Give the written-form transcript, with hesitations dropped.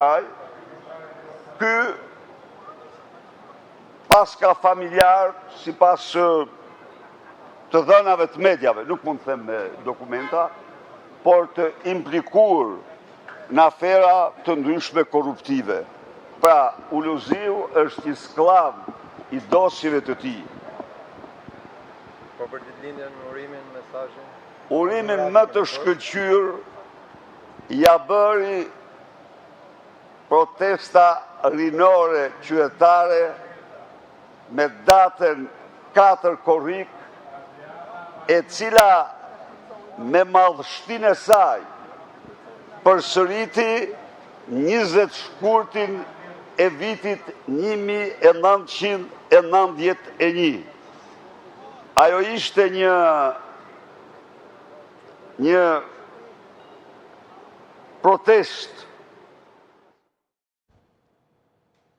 Ky paska familjarë sipas të dhënave të mediave, nuk mund të them me dokumenta, por të implikuar në afera të ndryshme korruptive. Pra, Ulusiu është një skllav i dosjeve të tij. Po për ditëlindjen, urimin, mesazhin? Urimin më të shkëlqyer ia bëri protesta rinore qytetare me datën 4 korrik, e cila me madhështinë e saj përsëriti 20 shkurtin e vitit 1991. Ajo ishte një një protestë.